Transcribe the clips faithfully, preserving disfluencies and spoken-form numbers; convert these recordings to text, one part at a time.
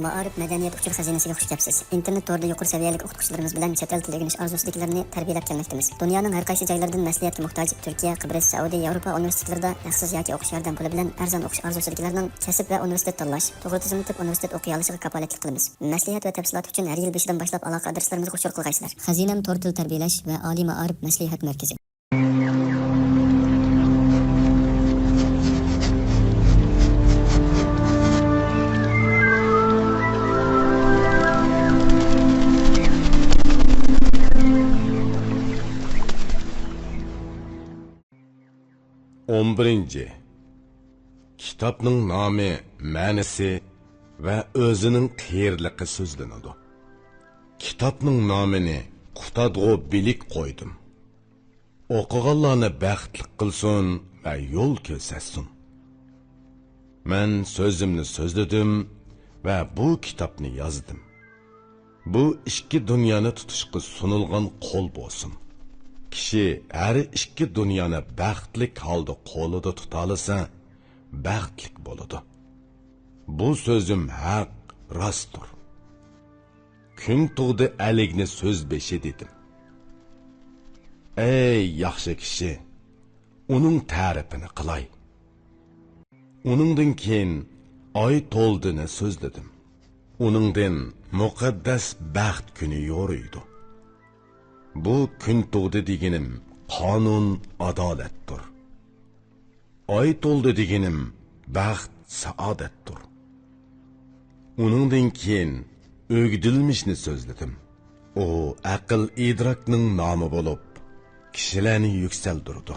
مائارىپ مەدەنىيەت ئۇچۇر خەزىنىسىگە خۇش كەپسىز. ئىنتېرنېت تورىدا يۇقىرى سەۋىيەلىك ئوقۇتقۇچىلىرىمىز بىلەن چەت ئەل تىلى ئۆگىنىش ئارزۇسىدىكىلەرنى تەربىيەلەپ كەلمەكتىمىز. دۇنيانىڭ ھەر قايسى جايلىرىدىن مەسلىھەتكە موھتاج تۈركىيە، قىبرىس، سەئۇدى، ياۋروپا ئۇنىۋېرسىتېتلىرىدا ھەقسىز ياكى ئوقۇش ياردەم پۇلى بىلەن ئەرزان ئوقۇش ئارزۇسىدىكىلەرنىڭ كەسىپ ۋە ئۇنىۋېرسىتېت تاللاش، توغرا تىزىملىتىپ ئۇنىۋېرسىتېت ئوقۇيالىشىغا كاپالەتلىك قىلىمىز. مەسلىھەت ۋە تەپسىلات ئۈچۈن ھەر يىل بېشىدىن باشلاپ ئالاقە ئادرېسلىرىمىزغا ئۇچۇر قىلغايسىلەر. خەزىنەم تور تىل تەربىيەلەش ۋە ئالىي مائارىپ مەسلىھەت مەركىزى. ئون بىرىنچى. كىتابنىڭ نامى، مەنىسى ۋە ئۆزىنىڭ قېرىلىقى سۆزلىنىدۇ. كىتابنىڭ نامىنى قۇتادغۇ بىلىك قويدۇم. ئوقۇغانلارنى بەختلىك قىلسۇن ۋە يول كۆرسەتسۇن. مەن سۆزۈمنى سۆزلىدىم ۋە بۇ كىتابنى يازدىم. بۇ ئىككى دۇنيانى تۇتۇشقا سۇنۇلغان قول بولسۇن. كىشى ھەر ئىككى دۇنيانى بەختلىك ھالدا قولىدا تۇتالىسا، بەختلىك بولىدۇ. بۇ سۆزۈم ھەق، راستتۇر. كۈن تۇغدى ئەلىگنى سۆز بېشى دېدىم. ئەي ياخشى كىشى، ئۇنىڭ تەرىپىنى قىلاي. ئۇنىڭدىن كېيىن ئاي تولدىنى سۆزلىدىم. ئۇنىڭدىن مۇقەددەس بەخت كۈنى يورۇيدۇ. بۇ كۈن تۇغدى دېگىنىم قانۇن، ئادالەتتۇر. ئاي تولدى دېگىنىم بەخت، سائادەتتۇر. ئۇنىڭدىن كېيىن ئۆگدۈلمىشنى سۆزلىدىم. ئۇ ئەقىل ئىدراكنىڭ نامى بولۇپ، كىشىلەرنى يۈكسەلدۈرىدۇ.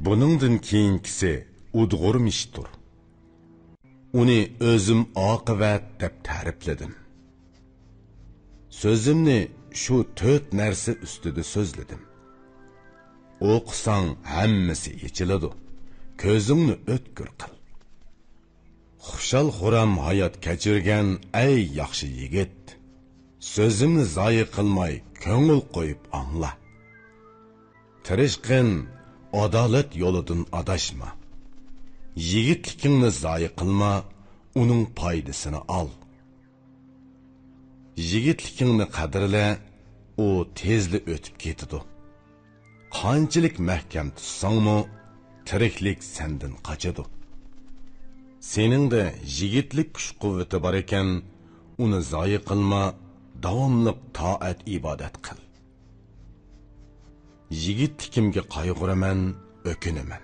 بۇنىڭدىن كېيىنكىسى ئۇدغۇرمىشتۇر. ئۇنى ئۆزۈم ئاقىۋەت دەپ تەرىپلىدىم. سۆزۈمنى شۇ تۆت نەرسە ئۈستىدە سۆزلىدىم. ئوقۇساڭ ھەممىسى ئېچىلىدۇ. كۆزۈڭنى ئۆتكۈر قىل. خۇشال-خۇرام ھايات كەچۈرگەن ئەي ياخشى يىگىت، سۆزۈمنى زايە قىلماي كۆڭۈل قويۇپ ئاڭلا. تىرىشقىن، ئادالەت يولىدىن ئاداشما. يىگىتلىكىڭنى زايە قىلما، ئۇنىڭ پايدىسىنى ئال. يىگىتلىكىڭنى قەدىرلە، ئۇ تېزلا ئۆتۈپ كېتىدۇ. قانچىلىك مەھكەم تۇتساڭمۇ، تىرىكلىك سەندىن قاچىدۇ. سېنىڭدە يىگىتلىك كۈچ-قۇۋۋىتى بار ئىكەن، ئۇنى زايە قىلما، داۋاملىق تائەت-ئىبادەت قىل. يىگىتلىكىمگە قايغۇرىمەن، ئۆكۈنىمەن.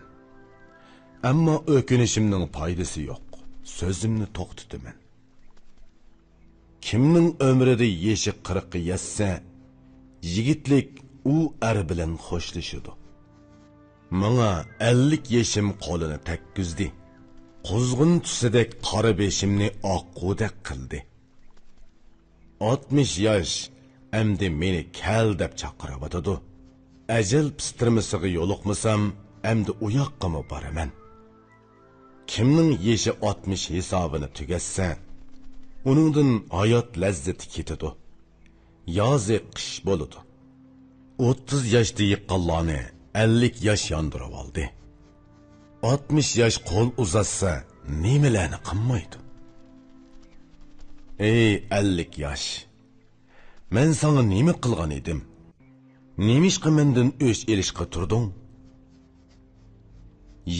ئەمما ئۆكۈنۈشۈمنىڭ پايدىسى يوق، سۆزۈمنى توختىتىمەن. كىمنىڭ ئۆمرىدە يېشى قىرىققا يەتسە، يىگىتلىك ئۇ ئەر بىلەن خوشلىشىدۇ. ماڭا ئەللىك يېشىم قولىنى تەگكۈزدى. قۇزغۇن تۈسىدەك قارا بېشىمنى ئاققۇدەك قىلدى. ئاتمىش ياش ئەمدى مېنى كەل دەپ چاقىرىۋاتىدۇ. ئەجەل پىستىرمىسىغا يولۇقمىسام، ئەمدى ئۇياققىمۇ بارىمەن. كىمنىڭ يېشى ئاتمىش ھېسابىنى تۈگەتسە، ئۇنىڭدىن ھايات لەززىتى كېتىدۇ. يازى قىش بولىدۇ. ئوتتۇز ياشتا يىققانلارنى ئەللىك ياش ياندۇرۇۋالدى. ئاتمىش ياش قول ئۇزاتسا، نېمىلەرنى قىلمايدۇ؟ ئەي ئەللىك ياش! مەن ساڭا نېمە قىلغان ئىدىم؟ نېمىشقا مەندىن ئۆچ ئېلىشقا تۇردۇڭ؟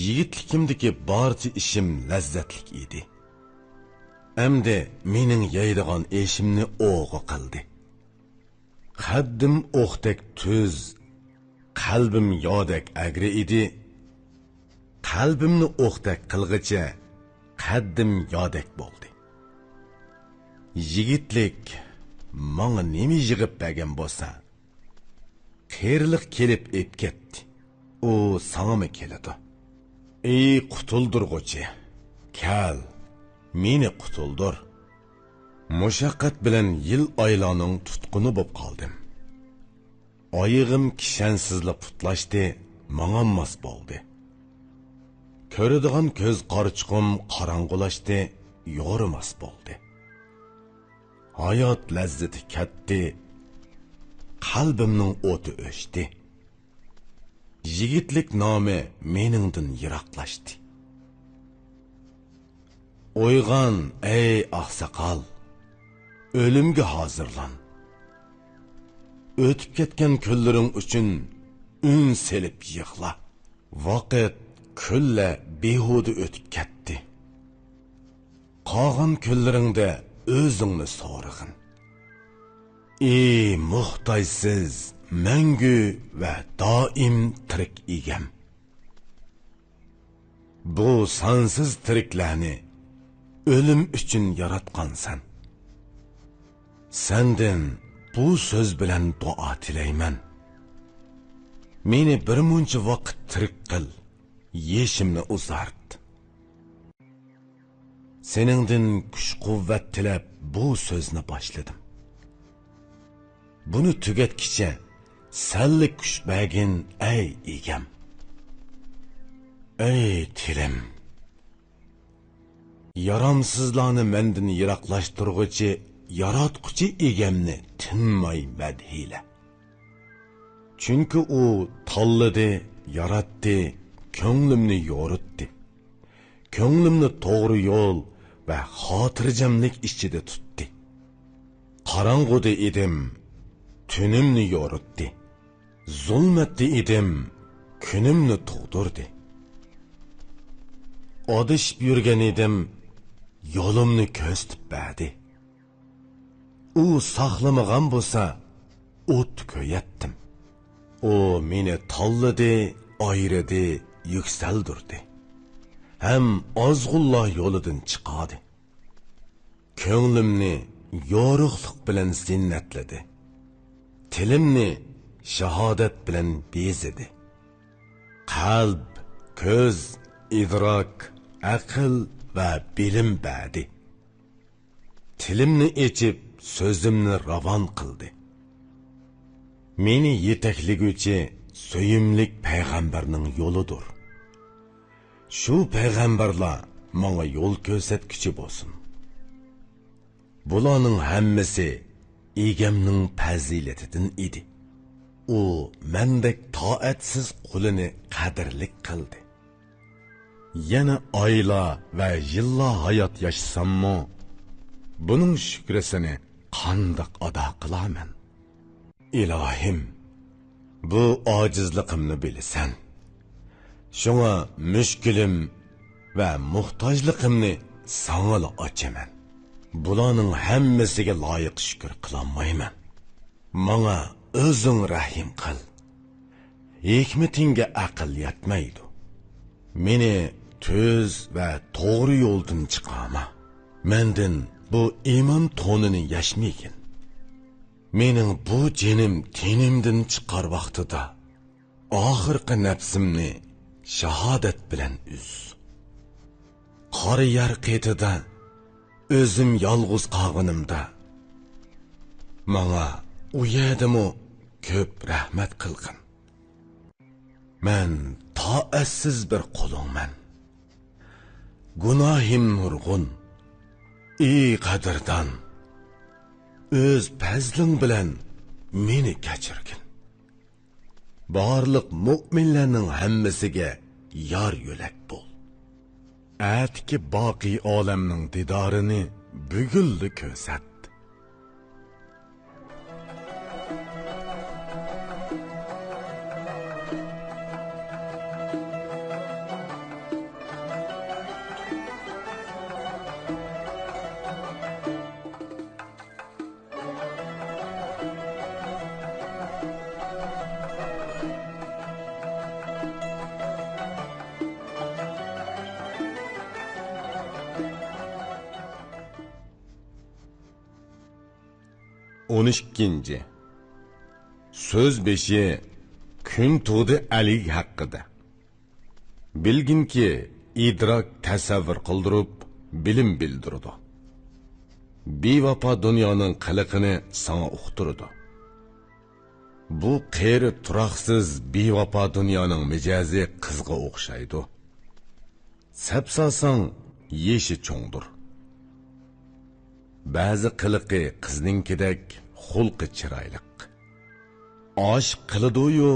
يىگىتلىكىمدىكى بارچە ئىشىم لەززەتلىك ئىدى. ئەمدى مېنىڭ يەيدىغان ئېشىمنى ئوغرى قىلدى. قەددىم ئوقتەك تۈز، قەلبىم يادەك ئەگرى ئىدى. قەلبىمنى ئوقتەك قىلغىچە، قەددىم يادەك بولدى. يىگىتلىك ماڭا نېمە يىغىپ بەرگەن بولسا، قېرىلىق كېلىپ ئېپ كەتتى. ئۇ ساڭىمۇ كېلىدۇ. ئەي قۇتۇلدۇرغۇچى، كەل، مېنى قۇتۇلدۇر. مۇشەققەت بىلەن يىل-ئايلارنىڭ تۇتقۇنى بوپ قالدىم. ئايىغىم كىشەنسىزلا پۇتلاشتى، ماڭالماس بولدى. كۆرىدىغان كۆز قارىچۇقۇم قاراڭغۇلاشتى، يورۇماس بولدى. ھايات لەززىتى كەتتى، قەلبىمنىڭ ئوتى ئۆچتى. يىگىتلىك نامى مېنىڭدىن يىراقلاشتى. ئويغان، ئەي ئاقساقال! ئۆلۈمگە ھازىرلان. ئۆتۈپ كەتكەن كۈنلىرىڭ ئۈچۈن ئۈن سېلىپ يىغلا. ۋاقىت، كۈنلەر بىھۇدە ئۆتۈپ كەتتى. قالغان كۈنلىرىڭدە ئۆزۈڭنى سورىغىن. ئى موھتاجسىز، مەڭگۈ ۋە دائىم تىرىك ئىگەم! بۇ سانسىز تىرىكلەرنى ئۆلۈم ئۈچۈن ياراتقانسەن. سەندىن بۇ سۆز بىلەن دۇئا تىلەيمەن. مېنى بىر مۇنچە ۋاقىت تىرىك قىل، يېشىمنى ئۇزارت. سېنىڭدىن كۈچ-قۇۋۋەت تىلەپ بۇ سۆزنى باشلىدىم. بۇنى تۈگەتكىچە سەنلا كۈچ بەرگىن، ئەي ئىگەم! ئەي تىلىم! يارامسىزلارنى مەندىن يىراقلاشتۇرغۇچى ياراتقۇچى ئىگەمنى تىنماي مەدھىيلە. چۈنكى ئۇ تاللىدى، ياراتتى، كۆڭلۈمنى يورۇتتى. كۆڭلۈمنى توغرا يول ۋە خاتىرجەملىك ئىچىدە تۇتتى. قاراڭغۇدا ئىدىم، تۈنۈمنى يورۇتتى. زۇلمەتتە ئىدىم، كۈنۈمنى تۇغدۇردى. ئادىشىپ يۈرگەن ئىدىم، يولۇمنى كۆرسىتىپ بەردى. ئۇ ساقلىمىغان بولسا، ئوتتا كۆيەتتىم. ئۇ مېنى تاللىدى، ئايرىدى، يۈكسەلدۈردى. ھەم ئازغۇنلار يولىدىن چىقاردى. كۆڭلۈمنى يورۇقلۇق بىلەن زىننەتلىدى. تىلىمنى شاھادەت بىلەن بېزىدى. قەلب، كۆز، ئىدراك، ئەقىل ۋە بىلىم بەردى. تىلىمنى ئېچىپ، سۆزۈمنى راۋان قىلدى. مېنى يېتەكلىگۈچى سۆيۈملۈك پەيغەمبەرنىڭ يولىدۇر. شۇ پەيغەمبەرلەر ماڭا يول كۆرسەتكۈچى بولسۇن. بۇلارنىڭ ھەممىسى ئىگەمنىڭ پەزىلىتىدىن ئىدى. ئۇ مەندەك تائەتسىز قۇلىنى قەدىرلىك قىلدى. يەنە ئايلار ۋە يىللار ھايات ياشىساممۇ، بۇنىڭ شۈكرىسىنى قانداق ئادا قىلارمەن؟ ئىلاھىم، بۇ ئاجىزلىقىمنى بىلىسەن. شۇڭا مۈشكۈلۈم ۋە موھتاجلىقىمنى ساڭىلا ئاچىمەن. بۇلارنىڭ ھەممىسىگە لايىق شۈكۈر قىلالمايمەن. ماڭا ئۆزۈڭ رەھىم قىل. ھېكمىتىڭگە ئەقىل يەتمەيدۇ. مېنى تۈز ۋە توغرا يولدىن چىقارما. مەندىن بۇ ئىمان تونىنى يەشمىگىن. مېنىڭ بۇ جېنىم تېنىمدىن چىقار ۋاقتىدا، ئاخىرقى نەپسىمنى شاھادەت بىلەن ئۈز. قارا يەر قېتىدا ئۆزۈم يالغۇز قالغىنىمدا، ماڭا ئۇ يەردىمۇ كۆپ رەھمەت قىلغىن. مەن تائەتسىز بىر قۇلۇڭمەن. گۇناھىم نۇرغۇن. ئى قەدىردان، ئۆز پەزلىڭ بىلەن مېنى كەچۈرگىن. بارلىق مۆمىنلەرنىڭ ھەممىسىگە يار يۆلەك بول. ئەتىكى باقىي ئالەمنىڭ دىدارىنى بۈگۈنلا كۆرسەت. ئون ئىككىنچى سۆز بېشى، كۈن تۇغدى ئەلى ھەققىدە. بىلگىنكى، ئىدراك تەسەۋۋۇر قىلدۇرۇپ، بىلىم بىلدۈرىدۇ. بىۋاپا دۇنيانىڭ قىلىقىنى ساڭا ئۇقتۇرىدۇ. بۇ قېرى تۇراقسىز بىۋاپا دۇنيانىڭ مىجەزى قىزغا ئوخشايدۇ. سەپ سالساڭ، يېشى چوڭدۇر. بەزى قىلىقى قىزنىڭكىدەك، خۇلقى چىرايلىق. ئاشىق قىلىدۇيۇ،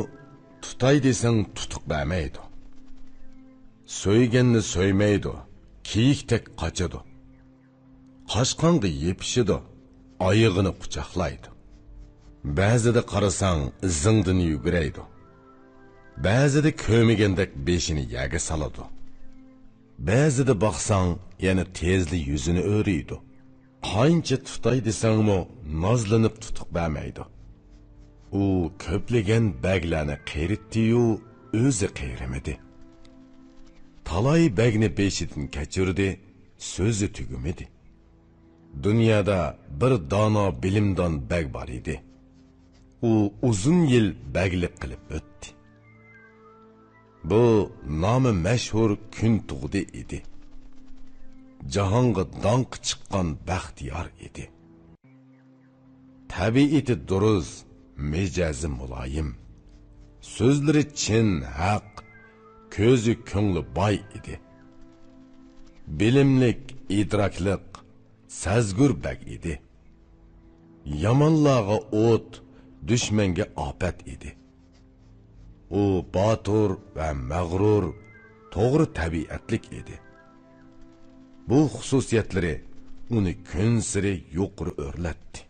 تۇتاي دېسەڭ تۇتۇق بەرمەيدۇ. سۆيگەننى سۆيمەيدۇ، كېيىكتەك قاچىدۇ. قاچقانغا يېپىشىدۇ، ئايىغىنى قۇچاقلايدۇ. بەزىدە قارىساڭ، ئىزىڭدىن يۈگۈرەيدۇ. بەزىدە كۆرمىگەندەك بېشىنى يەرگە سالىدۇ. بەزىدە باقساڭ، يەنە تېزلا يۈزىنى ئۆرۈيدۇ. قانچە تۇتاي دېسەڭمۇ، نازلىنىپ تۇتۇق بەرمەيدۇ. ئۇ كۆپلىگەن بەگلەرنى قېرىتتى-يۇ، ئۆزى قېرىمىدى. تالاي بەگنى بېشىدىن كەچۈردى، سۆزى تۈگىمىدى. دۇنيادا بىر دانا بىلىمدان بەگ بار ئىدى. ئۇ ئۇزۇن يىل بەگلىك قىلىپ ئۆتتى. بۇ نامى مەشھۇر كۈنتۇغدى ئىدى. جاھانغا داڭقى چىققان بەختىيار ئىدى. تەبىئىتى دۇرۇس، مىجەزى مۇلايىم. سۆزلىرى چىن، ھەق، كۆزى، كۆڭلى باي ئىدى. بىلىملىك، ئىدراكلىق، سەزگۈر بەگ ئىدى. يامانلارغا ئوت، دۈشمەنگە ئاپەت ئىدى. ئۇ باتۇر ۋە مەغرۇر، توغرا تەبىئەتلىك ئىدى. بۇ خۇسۇسىيەتلىرى ئۇنى كۈنسېرى يۇقىرى ئۆرلەتتى.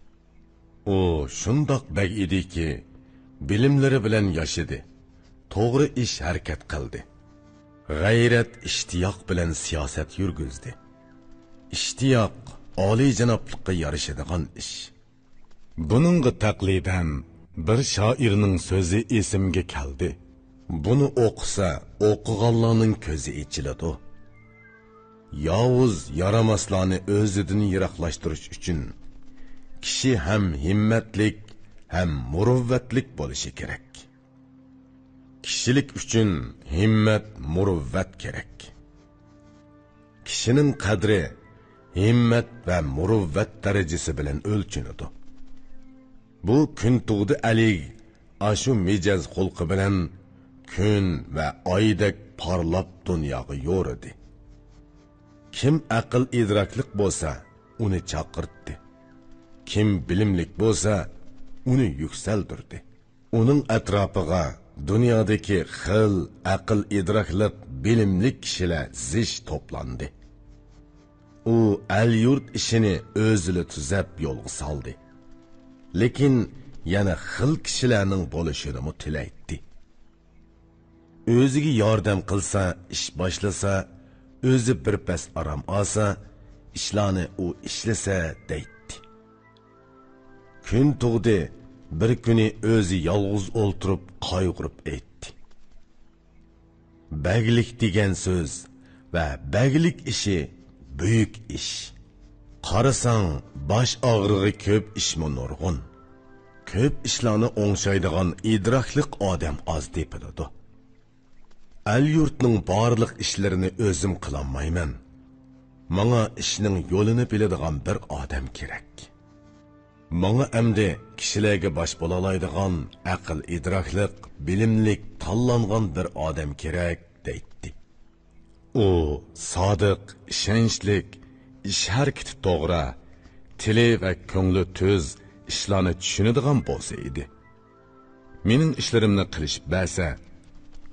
ئۇ شۇنداق بەگ ئىدىكى، بىلىملىرى بىلەن ياشىدى، توغرا ئىش ھەرىكەت قىلدى. غەيرەت، ئىشتىياق بىلەن سىياسەت يۈرگۈزدى. ئىشتىياق، ئالىيجانابلىققا يارىشىدىغان ئىش. بۇنىڭغا تەقلىدەن بىر شائىرنىڭ سۆزى ئېسىمگە كەلدى. بۇنى ئوقۇسا، ئوقۇغانلارنىڭ كۆزى ئېچىلىدۇ. ياۋۇز، يارىماسلارنى ئۆزىدىن يىراقلاشتۇرۇش ئۈچۈن كىشى ھەم ھىممەتلىك، ھەم مۇرۇۋۋەتلىك بولۇشى كېرەك. كىشىلىك ئۈچۈن ھىممەت، مۇرۇۋۋەت كېرەك. كىشىنىڭ قەدرى ھىممەت ۋە مۇرۇۋۋەت دەرىجىسى بىلەن ئۆلچىنىدۇ. بۇ كۈنتۇغدى ئەلىگ ئاشۇ مىجەز خۇلقى بىلەن كۈن ۋە ئايدەك پارلاپ دۇنياغا يورۇدى. كىم ئەقىل ئىدراكلىق بولسا، ئۇنى چاقىرتتى. كىم بىلىملىك بولسا، ئۇنى يۈكسەلدۈردى. ئۇنىڭ ئەتراپىغا دۇنيادىكى خىل ئەقىل ئىدراكلىق، بىلىملىك كىشىلەر زىچ توپلاندى. ئۇ ئەل-يۇرت ئىشىنى ئۆزىلا تۈزەپ يولغا سالدى. لېكىن يەنە خىل كىشىلەرنىڭ بولۇشىنىمۇ تىلەيتتى. ئۆزىگە ياردەم قىلسا، ئىش باشلىسا، ئۆزى بىر پەس ئارام ئالسا، ئىشلارنى ئۇ ئىشلىسە دەيتتى. كۈنتۇغدى بىر كۈنى ئۆزى يالغۇز ئولتۇرۇپ قايغۇرۇپ ئېيتتى: بەگلىك دېگەن سۆز ۋە بەگلىك ئىشى بۈيۈك ئىش. قارىساڭ، باش ئاغرىقى كۆپ ئىشمۇ نۇرغۇن. كۆپ ئىشلارنى ئوڭشايدىغان ئىدراكلىق ئادەم ئاز تېپىلىدۇ. ئەل-يۇرتنىڭ بارلىق ئىشلىرىنى ئۆزۈم قىلالمايمەن. ماڭا ئىشنىڭ يولىنى بىلىدىغان بىر ئادەم كېرەك. ماڭا ئەمدى كىشىلەرگە باش بولالايدىغان ئەقىل-ئىدراكلىق، بىلىملىك، تاللانغان بىر ئادەم كېرەك، دەيتتى. ئۇ سادىق، ئىشەنچلىك، ئىش ھەرىكىتى توغرا، تىلى ۋە كۆڭلى تۈز، ئىشلارنى چۈشىنىدىغان بولسا ئىدى. مېنىڭ ئىشلىرىمنى قىلىشىپ بەرسە،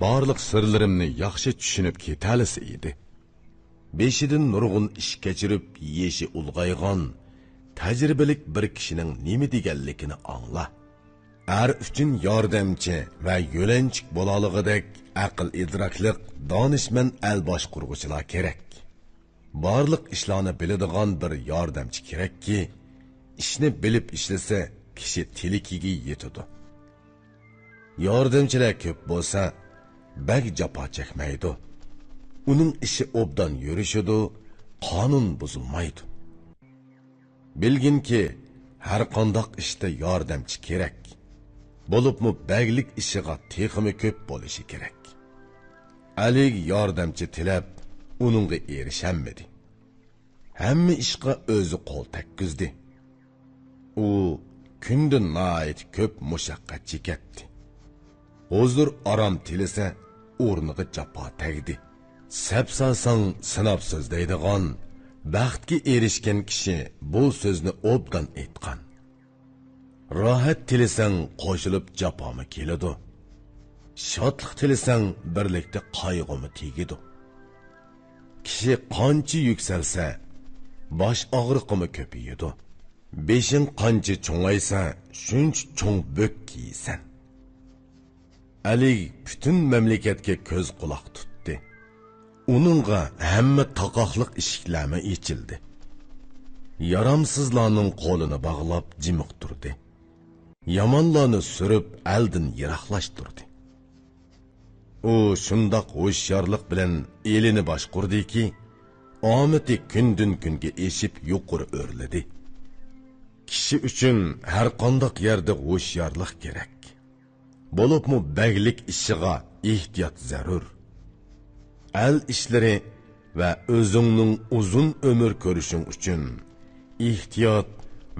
بارلىق سىرلىرىمنى ياخشى چۈشىنىپ كېتەلىسە ئىدى. بېشىدىن نۇرغۇن ئىش كەچۈرۈپ، يېشى ئۇلغايغان، تەجرىبىلىك بىر كىشىنىڭ نېمە دېگەنلىكىنى ئاڭلا. ئەر ئۈچۈن ياردەمچى ۋە يۆلەنچۈك بولالىغۇدەك ئەقىل-ئىدراكلىق، دانىشمەن ئەل باشقۇرغۇچىلار كېرەك. بارلىق ئىشلارنى بىلىدىغان بىر ياردەمچى كېرەككى، ئىشنى بىلىپ ئىشلىسە، كىشى تىلىكىگە يېتىدۇ. ياردەمچىلەر كۆپ بولسا، بەگ جاپا چەكمەيدۇ. ئۇنىڭ ئىشى ئوبدان يۈرۈشىدۇ، قانۇن بۇزۇلمايدۇ. بىلگىنكى، ھەرقانداق ئىشتا ياردەمچى كېرەك. بولۇپمۇ بەگلىك ئىشىغا تېخىمۇ كۆپ بولۇشى كېرەك. ئەلىگ ياردەمچى تىلەپ، ئۇنىڭغا ئېرىشەلمىدى. ھەممە ئىشقا ئۆزى قول تەگكۈزدى. ئۇ كۈندە ناھايىتى كۆپ مۇشەققەت چېكەتتى. ھۇزۇر-ئارام تىلىسە، ئورنىغا جاپا تەگدى. سەپ سالساڭ سىناپ سۆزلەيدىغان، بەختكە ئېرىشكەن كىشى بۇ سۆزنى ئوبدان ئېيتقان. راھەت تىلىسەڭ قوشۇلۇپ جاپامۇ كېلىدۇ. شادلىق تىلىسەڭ بىرلىكتە قايغۇمۇ تېگىدۇ. كىشى قانچە يۈكسەلسە، باش ئاغرىقىمۇ كۆپىيىدۇ. بېشىڭ قانچە چوڭايسا، شۇنچە چوڭ بۆك كىيىسەن. ئەلىگ پۈتۈن مەملىكەتكە كۆز قۇلاق تۇتتى. ئۇنىڭغا ھەممە تاقاقلىق ئىشىكلەرمۇ ئېچىلدى. يارامسىزلارنىڭ قولىنى باغلاپ جىمىق تۇردى. يامانلارنى سۈرۈپ ئەلدىن يىراقلاشتۇردى. ئۇ شۇنداق ھوشيارلىق بىلەن ئېلىنى باشقۇردىكى، ئامىتى كۈندىن-كۈنگە ئېشىپ يۇقىرى ئۆرلىدى. كىشى ئۈچۈن ھەرقانداق يەردە ھوشيارلىق كېرەك. بولۇپمۇ بەگلىك ئىشىغا ئېھتىيات زەرۇر. ئەل ئىشلىرى ۋە ئۆزۈڭنىڭ ئۇزۇن ئۆمۈر كۆرۈشۈڭ ئۈچۈن ئېھتىيات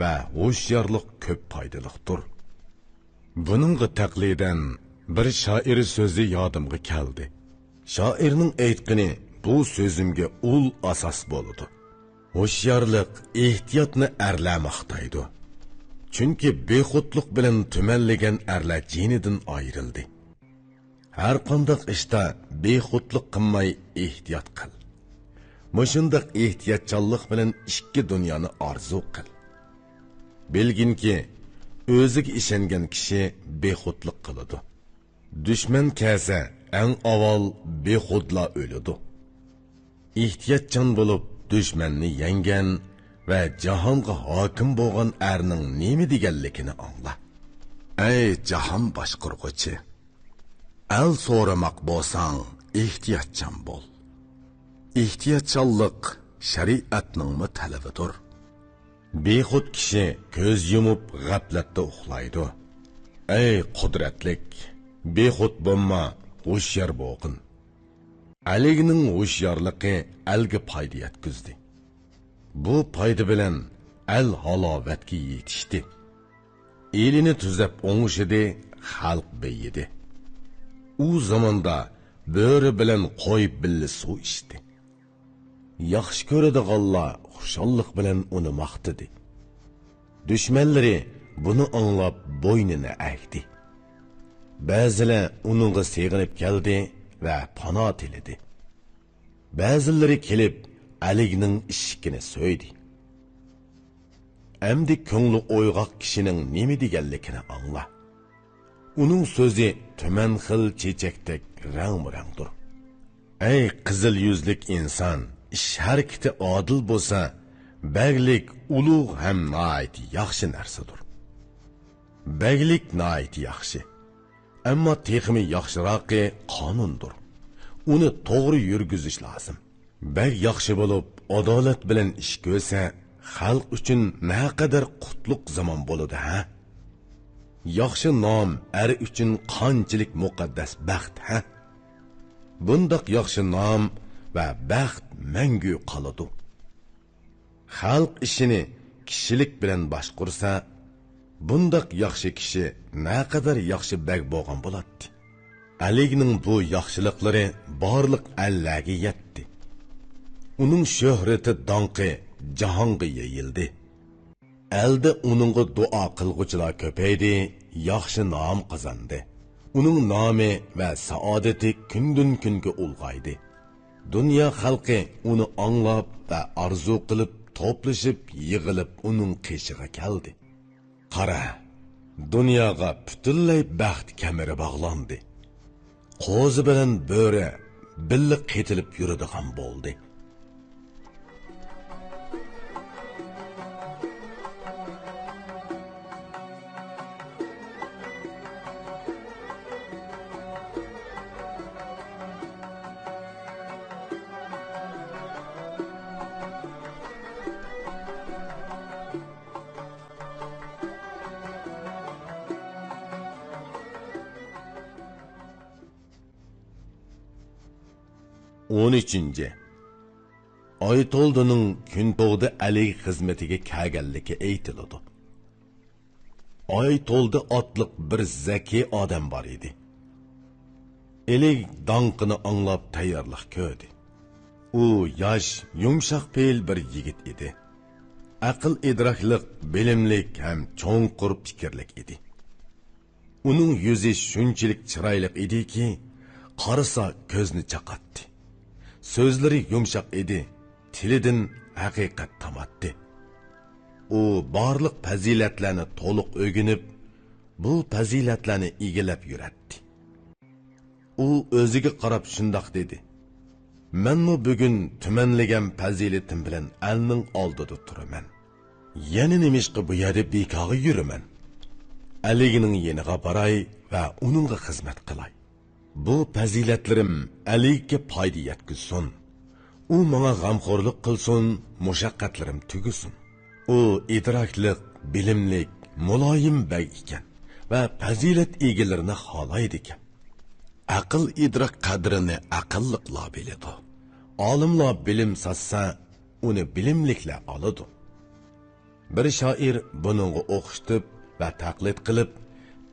ۋە ھوشيارلىق كۆپ پايدىلىقتۇر. بۇنىڭغا تەقلىدەن بىر شائىر سۆزى يادىمغا كەلدى. شائىرنىڭ ئېيتقىنى بۇ سۆزۈمگە ئۇل ئاساس بولىدۇ. ھوشيارلىق، ئېھتىياتنى ئەرلەر ماختايدۇ. چۈنكى بىخۇدلۇق بىلەن تۈمەنلىگەن ئەرلەر جېنىدىن ئايرىلدى. ھەرقانداق ئىشتا بىخۇدلۇق قىلماي ئېھتىيات قىل. مۇشۇنداق ئېھتىياتچانلىق بىلەن ئىككى دۇنيانى ئارزۇ قىل. بىلگىنكى، ئۆزىگە ئىشەنگەن كىشى بىخۇدلۇق قىلىدۇ. دۈشمەن كەلسە، ئەڭ ئاۋۋال بىخۇدلا ئۆلىدۇ. ئېھتىياتچان بولۇپ، دۈشمەننى يەڭگەن ۋە جاھانغا ھاكىم بولغان ئەرنىڭ نېمە دېگەنلىكىنى ئاڭلا. ئەي جاھان باشقۇرغۇچى! ئەل سورىماق بولساڭ، ئېھتىياتچان بول. ئېھتىياتچانلىق شەرىئەتنىڭمۇ تەلىپىدۇر. بىخۇد كىشى كۆز يۇمۇپ غەپلەتتە ئۇخلايدۇ. ئەي قۇدرەتلىك، بىخۇد بولما، ھوشيار بولغىن. ئەلىگنىڭ ھوشيارلىقى ئەلگە پايدا يەتكۈزدى. بۇ پايدا بىلەن ئەل ھالاۋەتكە يېتىشتى. ئېلىنى تۈزەپ ئوڭشىدى، خەلق بېيىدى. ئۇ زاماندا بۆرە بىلەن قوي بىللە سۇ ئىچتى. ياخشى كۆرىدىغانلار خۇشاللىق بىلەن ئۇنى ماختىدى. دۈشمەنلىرى بۇنى ئاڭلاپ بوينىنى ئەگدى. بەزىلەر ئۇنىڭغا سېغىنىپ كەلدى ۋە پانا تىلىدى. بەزىلىرى كېلىپ ئەلىگنىڭ ئىشىكىنى سۆيدى. ئەمدى كۆڭلى ئويغاق كىشىنىڭ نېمە دېگەنلىكىنى ئاڭلا. ئۇنىڭ سۆزى تۈمەن خىل چېچەكتەك رەڭمۇرەڭدۇر. ئەي قىزىل يۈزلۈك ئىنسان، ئىش ھەرىكىتى ئادىل بولسا، بەگلىك ئۇلۇغ ھەم ناھايىتى ياخشى نەرسىدۇر. بەگلىك ناھايىتى ياخشى. ئەمما تېخىمۇ ياخشىراقى قانۇندۇر. ئۇنى توغرا يۈرگۈزۈش لازىم. بەگ ياخشى بولۇپ، ئادالەت بىلەن ئىش كۆرسە، خەلق ئۈچۈن نەقەدەر قۇتلۇق زامان بولىدۇ، ھە؟ ياخشى نام ئەر ئۈچۈن قانچىلىك مۇقەددەس بەخت، ھە؟ بۇنداق ياخشى نام ۋە بەخت مەڭگۈ قالىدۇ. خەلق ئىشىنى كىشىلىك بىلەن باشقۇرسا، بۇنداق ياخشى كىشى نەقەدەر ياخشى بەگ بولغان بولاتتى. ئەلىگنىڭ بۇ ياخشىلىقلىرى بارلىق ئەللەرگە يەتتى. ئۇنىڭ شۆھرىتى، داڭقى جاھانغا يېيىلدى. ئەلدە ئۇنىڭغا دۇئا قىلغۇچىلار كۆپەيدى، ياخشى نام قازاندى. ئۇنىڭ نامى ۋە سائادىتى كۈندىن-كۈنگە ئۇلغايدى. دۇنيا خەلقى ئۇنى ئاڭلاپ ۋە ئارزۇ قىلىپ، توپلىشىپ، يىغىلىپ ئۇنىڭ قېشىغا كەلدى. قارا، دۇنياغا پۈتۈنلەي بەخت كەمىرى باغلاندى. قوزا بىلەن بۆرە بىللە قېتىلىپ يۈرىدىغان بولدى. ئون ئۈچىنچى. ئايتولدىنىڭ كۈنتوغدا ئەلىگ خىزمىتىگە كەلگەنلىكى ئېيتىلىدۇ. ئايتولدى ئاتلىق بىر زەكىي ئادەم بار ئىدى. ئېلىگ داڭقىنى ئاڭلاپ تەييارلىق كۆردى. ئۇ ياش، يۇمشاق پېئىل بىر يىگىت ئىدى. ئەقىل ئىدراكلىق، بىلىملىك ھەم چوڭقۇر پىكىرلىك ئىدى. ئۇنىڭ يۈزى شۇنچىلىك چىرايلىق ئىدىكى، قارىسا كۆزنى چاقاتتى. سۆزلىرى يۇمشاق ئىدى، تىلىدىن ھەقىقەت تاماتتى. ئۇ بارلىق پەزىلەتلەرنى تولۇق ئۆگىنىپ، بۇ پەزىلەتلەرنى ئىگىلەپ يۈرەتتى. ئۇ ئۆزىگە قاراپ شۇنداق دېدى: «مەنمۇ بۈگۈن تۈمەنلىگەن پەزىلىتىم بىلەن ئەلنىڭ ئالدىدا تۇرىمەن. يەنە نېمىشقا بۇ يەردە بىكارغا يۈرىمەن؟ ئەلىگنىڭ يېنىغا باراي ۋە ئۇنىڭغا خىزمەت قىلاي. بۇ پەزىلەتلىرىم ئەلىگە پايدا يەتكۈزسۇن. ئۇ ماڭا غەمخورلۇق قىلسۇن، مۇشەققەتلىرىم تۈگىسۇن.» ئۇ ئىدراكلىق، بىلىملىك، مۇلايىم بەگ ئىكەن ۋە پەزىلەت ئىگىلىرىنى خالايدىكەن. ئەقىل-ئىدراك قەدرىنى ئەقىللىقلار بىلىدۇ. ئالىملار بىلىم ساتسا، ئۇنى بىلىملىكلەر ئالىدۇ. بىر شائىر بۇنىڭغا ئوخشىتىپ ۋە تەقلىد قىلىپ،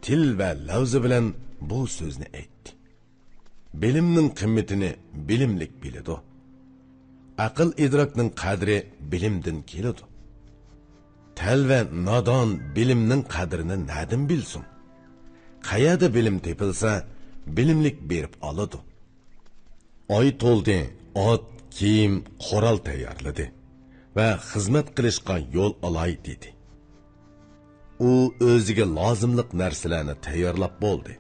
تىل ۋە لەۋزى بىلەن بۇ سۆزنى ئېيتتى: «بىلىمنىڭ قىممىتىنى بىلىملىك بىلىدۇ. ئەقىل-ئىدراكنىڭ قەدرى بىلىمدىن كېلىدۇ. تەلۋە نادان بىلىمنىڭ قەدرىنى نەدىن بىلسۇن؟ قەيەردە بىلىم تېپىلسا، بىلىملىك بېرىپ ئالىدۇ.» ئايتولدى ئات، كىيىم، قورال تەييارلىدى ۋە خىزمەت قىلىشقا يول ئالاي دېدى. ئۇ ئۆزىگە لازىملىق نەرسىلەرنى تەييارلاپ بولدى.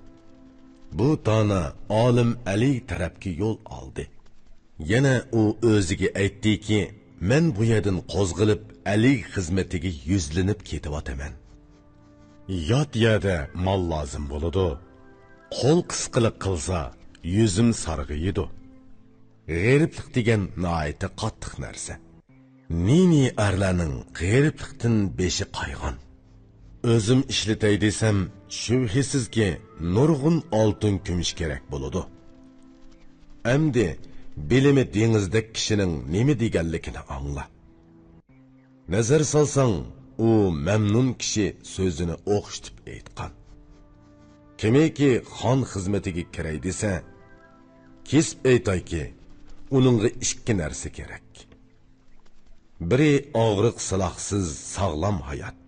بۇ دانا ئالىم ئەلى تەرەپكە يول ئالدى. يەنە ئۇ ئۆزىگە ئېيتتىكى: «مەن بۇ يەردىن قوزغىلىپ، ئەلى خىزمىتىگە يۈزلىنىپ كېتىۋاتىمەن. يات يەردە مال لازىم بولىدۇ. قول قىسقىلىق قىلسا، يۈزۈم سارغىيىدۇ. غېرىبلىق دېگەن ناھايىتى قاتتىق نەرسە. نى-نى ئەرلەرنىڭ غېرىبلىقتىن بېشى قايغان. ئۆزۈم ئىشلىتەي دېسەم، شۈبھىسىزكى، نۇرغۇن ئالتۇن كۈمۈش كېرەك بولىدۇ. ئەمدى بىلىمى دېڭىزدەك كىشىنىڭ نېمە دېگەنلىكىنى ئاڭلا.» نەزەر سالساڭ، ئۇ مەمنۇن كىشى سۆزىنى ئوخشىتىپ ئېيتقان. كىمكى خان خىزمىتىگە كىرەي دېسە، كېسىپ ئېيتايكى، ئۇنىڭغا ئىككى نەرسە كېرەك. بىرى ئاغرىق-سىلاقسىز ساغلام ھايات.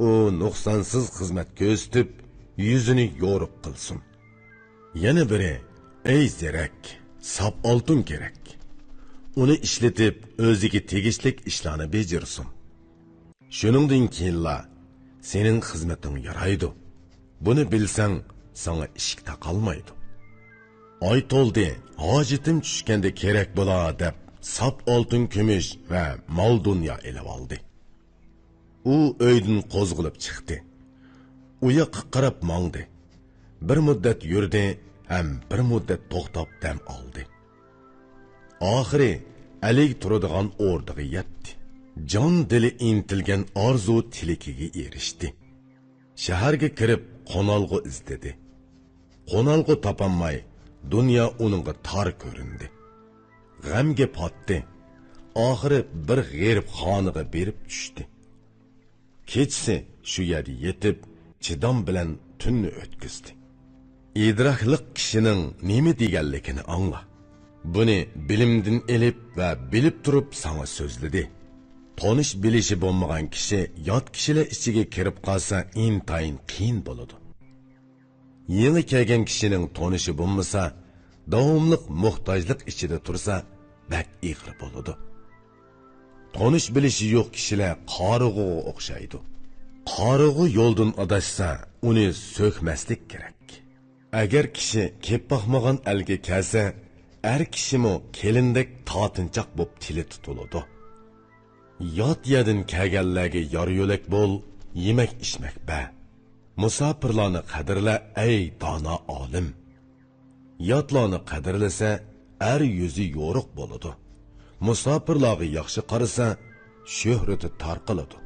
ئۇ نۇقسانسىز خىزمەت كۆرسىتىپ، يۈزىنى يورۇق قىلسۇن. يەنە بىرى، ئەي زېرەك، ساپ ئالتۇن كېرەك. ئۇنى ئىشلىتىپ، ئۆزىگە تېگىشلىك ئىشلارنى بېجىرسۇن. شۇنىڭدىن كېيىنلا سېنىڭ خىزمىتىڭ يارايدۇ. بۇنى بىلسەڭ، ساڭا ئىشىك تاقالمايدۇ. ئايتولدى، ھاجىتىم چۈشكەندە كېرەك بولا دەپ، ساپ ئالتۇن كۈمۈش ۋە مال دۇنيا ئېلىۋالدى. ئۇ ئۆيدىن قوزغىلىپ چىقتى. ئۇ ياققا قاراپ ماڭدى. بىر مۇددەت يۈردى ھەم بىر مۇددەت توختاپ دەم ئالدى. ئاخىرى ئەلىگە تۇرىدىغان ئوردىغا يەتتى. جان دىلى ئىنتىلگەن ئارزۇ تىلىكىگە ئېرىشتى. شەھەرگە كىرىپ قونالغۇ ئىزدىدى. قونالغۇ تاپالماي، دۇنيا ئۇنىڭغا تار كۆرۈندى. غەمگە پاتتى. ئاخىرى بىر غېرىبخانىغا بېرىپ چۈشتى. كېچىسى شۇ يەردە يېتىپ، چىدام بىلەن تۈننى ئۆتكۈزدى. ئىدراكلىق كىشىنىڭ نېمە دېگەنلىكىنى ئاڭلا. بۇنى بىلىمدىن ئېلىپ ۋە بىلىپ تۇرۇپ ساڭا سۆزلىدى. تونۇش بىلىشى بولمىغان كىشى يات كىشىلەر ئىچىگە كىرىپ قالسا ئىنتايىن قىيىن بولىدۇ. يېڭى كەلگەن كىشىنىڭ تونۇشى بولمىسا، داۋاملىق موھتاجلىق ئىچىدە تۇرسا، بەك ئېغىر بولىدۇ. تونۇش بىلىشى يوق كىشىلەر قارىغۇغا ئوخشايدۇ. قارىغۇ يولدىن ئاداشسا، ئۇنى سۆكمەسلىك كېرەك. ئەگەر كىشى كېلىپ باقمىغان ئەلگە كەلسە، ئەر كىشىمۇ كېلىندەك تارتىنچاق بولۇپ تىلى تۇتۇلىدۇ. يات يەردىن كەلگەنلەرگە يار يۆلەك بول، يېمەك ئىچمەك بەر. مۇساپىرلارنى قەدىرلە، ئەي دانا ئالىم! ياتلارنى قەدىرلىسە، ئەر يۈزى يورۇق بولىدۇ. مۇساپىرلارغا ياخشى قارىسا، شۆھرىتى تارقىلىدۇ.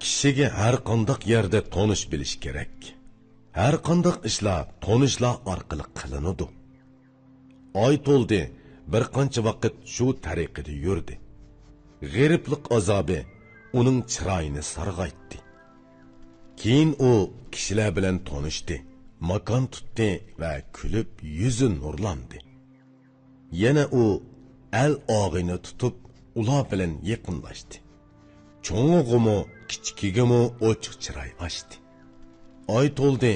كىشىگە ھەر قانداق يەردە تونۇش بىلىش كېرەك. ھەر قانداق ئىشلار تونۇشلار ئارقىلىق قىلىنىدۇ. ئايتولدى بىر قانچە ۋاقىت شۇ تەرىقىدە يۈردى. غېرىبلىق ئازابى ئۇنىڭ چىرايىنى سارغايتتى. كېيىن ئۇ كىشىلەر بىلەن تونۇشتى، ماكان تۇتتى ۋە كۈلۈپ يۈزى نۇرلاندى. يەنە ئۇ ئەل ئاغىنە تۇتۇپ، ئۇلار بىلەن يېقىنلاشتى. چوڭىغىمۇ، كىچىكىگىمۇ ئوچۇق چىراي ئاچتى. ئايتولدى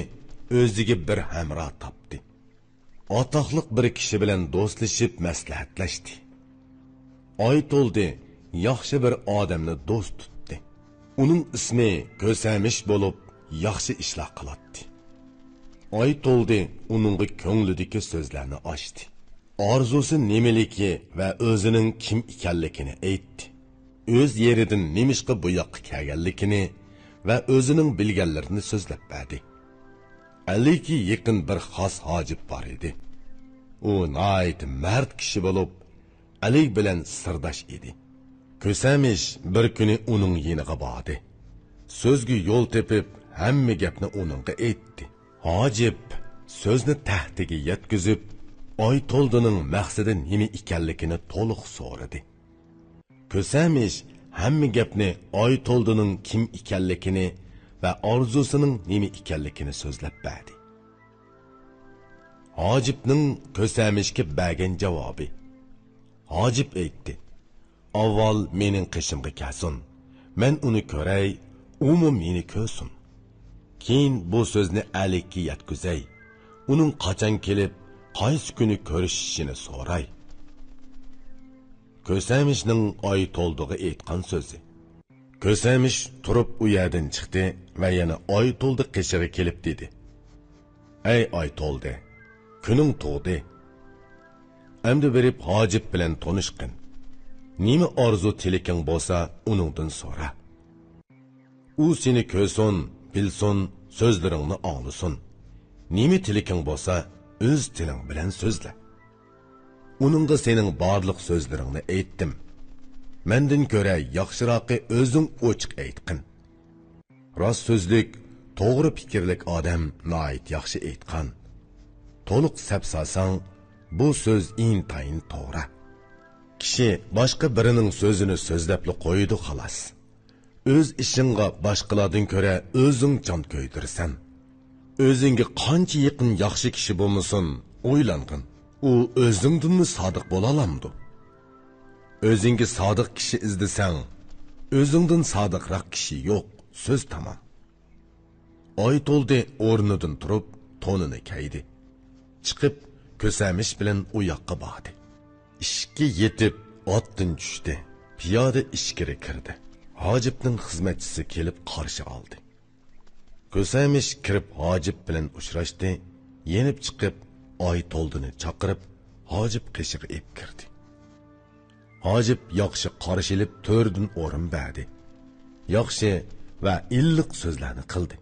ئۆزىگە بىر ھەمراھ تاپتى. ئاتاقلىق بىر كىشى بىلەن دوستلىشىپ مەسلىھەتلەشتى. ئايتولدى ياخشى بىر ئادەمنى دوست تۇتتى. ئۇنىڭ ئىسمى كۆسەمىش بولۇپ، ياخشى ئىشلار قىلاتتى. ئايتولدى ئۇنىڭغا كۆڭلىدىكى سۆزلەرنى ئاچتى. ئارزۇسى نېمىلىكى ۋە ئۆزىنىڭ كىم ئىكەنلىكىنى ئېيتتى. ئۆز يېرىدىن نېمىشقا بۇ ياققا كەلگەنلىكىنى ۋە ئۆزىنىڭ بىلگەنلىرىنى سۆزلەپ بەردى. ئەلىگە يېقىن بىر خاس ھاجىپ بار ئىدى. ئۇ ناھايىتى مەرد كىشى بولۇپ، ئەلى بىلەن سىرداش ئىدى. كۆسەمىش بىر كۈنى ئۇنىڭ يېنىغا باردى. سۆزگە يول تېپىپ، ھەممە گەپنى ئۇنىڭغا ئېيتتى. ھاجىپ سۆزنى تەھتىگە يەتكۈزۈپ، ئايتولدىنىڭ مەقسىتى نېمە ئىكەنلىكىنى تولۇق سورىدى. كۆسەمىش ھەممە گەپنى ئايتولدىنىڭ كىم ئىكەنلىكىنى ۋە ئارزۇسىنىڭ نېمە ئىكەنلىكىنى سۆزلەپ بەردى. ھاجىپنىڭ كۆسەمىشكە بەرگەن جاۋابى. ھاجىپ ئېيتتى: «ئاۋۋال مېنىڭ قېشىمغا كەلسۇن، مەن ئۇنى كۆرەي، ئۇمۇ مېنى كۆرسۇن. كېيىن بۇ سۆزنى ئەلىگە يەتكۈزەي، ئۇنىڭ قاچان كېلىپ، قايسى كۈنى كۆرۈشۈشىنى سوراي.» كۆسەمىشنىڭ ئايتولدىغا ئېيتقان سۆزى. كۆسەمىش تۇرۇپ ئۇ يەردىن چىقتى ۋە يەنە ئايتولدى قېشىغا كېلىپ دېدى: «ئەي ئايتولدى، كۈنۈڭ تۇغدى. ئەمدى بېرىپ ھاجىپ بىلەن تونۇشقىن. نېمە ئارزۇ تىلىكىڭ بولسا، ئۇنىڭدىن سورا. ئۇ سېنى كۆرسۇن، بىلسۇن، سۆزلىرىڭنى ئاڭلىسۇن. نېمە تىلىكىڭ بولسا، ئۆز تىلىڭ بىلەن سۆزلە. ئۇنىڭغا سېنىڭ بارلىق سۆزلىرىڭنى ئېيتتىم. مەندىن كۆرە ياخشىراقى ئۆزۈڭ ئوچۇق ئېيتقىن.» راست سۆزلۈك، توغرا پىكىرلىك ئادەم ناھايىتى ياخشى ئېيتقان. تولۇق سەپ سالساڭ، بۇ سۆز ئىنتايىن توغرا. كىشى باشقا بىرىنىڭ سۆزىنى سۆزلەپلا قويىدۇ، خالاس. ئۆز ئىشىڭغا باشقىلاردىن كۆرە ئۆزۈڭ جان كۆيدۈرىسەن. ئۆزۈڭگە قانچە يېقىن ياخشى كىشى بولمىسۇن، ئويلانغىن، ئۇ ئۆزۈڭدىنمۇ سادىق بولالامدۇ؟ ئۆزۈڭگە سادىق كىشى ئىزدىسەڭ، ئۆزۈڭدىن سادىقراق كىشى يوق، سۆز تامام. ئايتولدى ئورنىدىن تۇرۇپ، تونىنى كەيدى. چىقىپ، كۆسەمىش بىلەن ئۇ ياققا باردى. ئىشىككە يېتىپ، ئاتتىن چۈشتى. پىيادە ئىچكىرى كىردى. ھاجىپنىڭ خىزمەتچىسى كېلىپ قارشى ئالدى. كۆسەمىش كىرىپ ھاجىپ بىلەن ئۇچراشتى، يېنىپ چىقىپ ئايتولدىنى چاقىرىپ ھاجىپ قېشىغا ئېلىپ كىردى. ھاجىپ ياخشى قارشى ئېلىپ تۆرىدىن ئورۇن بەردى. ياخشى ۋە ئىللىق سۆزلەرنى قىلدى.